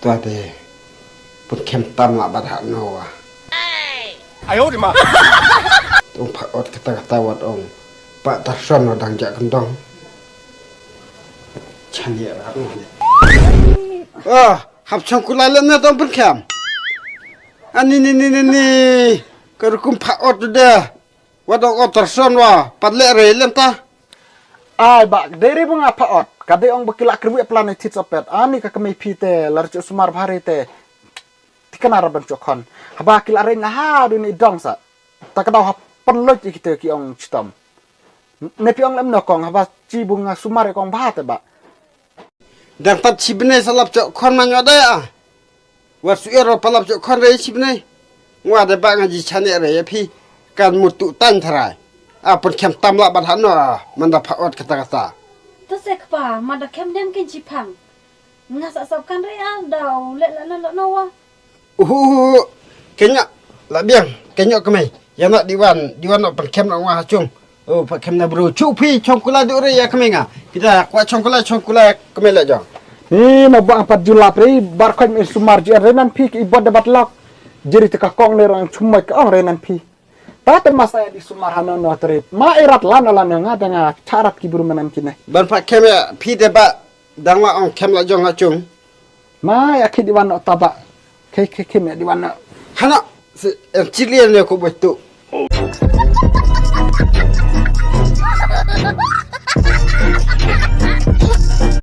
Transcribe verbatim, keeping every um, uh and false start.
Tua te pun khem tam la bat ha no wa. Ayo di ma. Tung pha ot kata kata wat ong. Pa ta son wa dang ja kendong. Chan ye rat no. Ah, hap chong kulai le ne tong pun khem. Ani ni ni ni ni. Ka rukum pha ot de. Wat ong ot terson wa, pat leh re lem ta. Ai ba dei re bunga pha ot. Ka dei ong ba ki la kyrwi plan i thit sopet. Ani ka kmei phi te lar chu sumar bhari te. Tikana ra ban chu khon. Haba ki la re nga ha du ni dong sa. Ta ka dau ha pan loj i kite ki ong chitom. Ne pi ong lem no kong haba chi bunga sumar i kong bha te ba. Dang tat chi bnei sa lap chok khon ma nyo da ya. Wat su ero pa lap chok khon re chi bnei. Ngwa de ba nga ji chane re ya phi. Kan mut tu tan tharai. A pun khem tam la ban hano a man da pha ot kata kata. Ta se kpa ma da khem dem kin chi phang. Nga sa sap kan re a da u le la na lo no wa. Uhu, kenya la biang, kenya kemai. Ya na diwan, diwan no pun khem na ngwa ha chung. Oh, pa khem na bro. Chu phi chong kula du re ya kemai nga. Phi da kwa chong kula, chong kula kemai la jong. Ni na ba pat julap re bar khoi mi sumar ji re nan phi ki bot de bat lok. Jiri te ka kong ne rang chumai ka ong re nan phi. Ta te masa ya di sumar hano no tre. Ma erat lano lano nga da nga charat ki buru manan kine. Ban pa khem ya phi de ba dang la ong khem la jong ha chung. Ma ya ki diwan no taba. Ke ke ke me diwan no. Hana, si, eh, chili ne ko betu.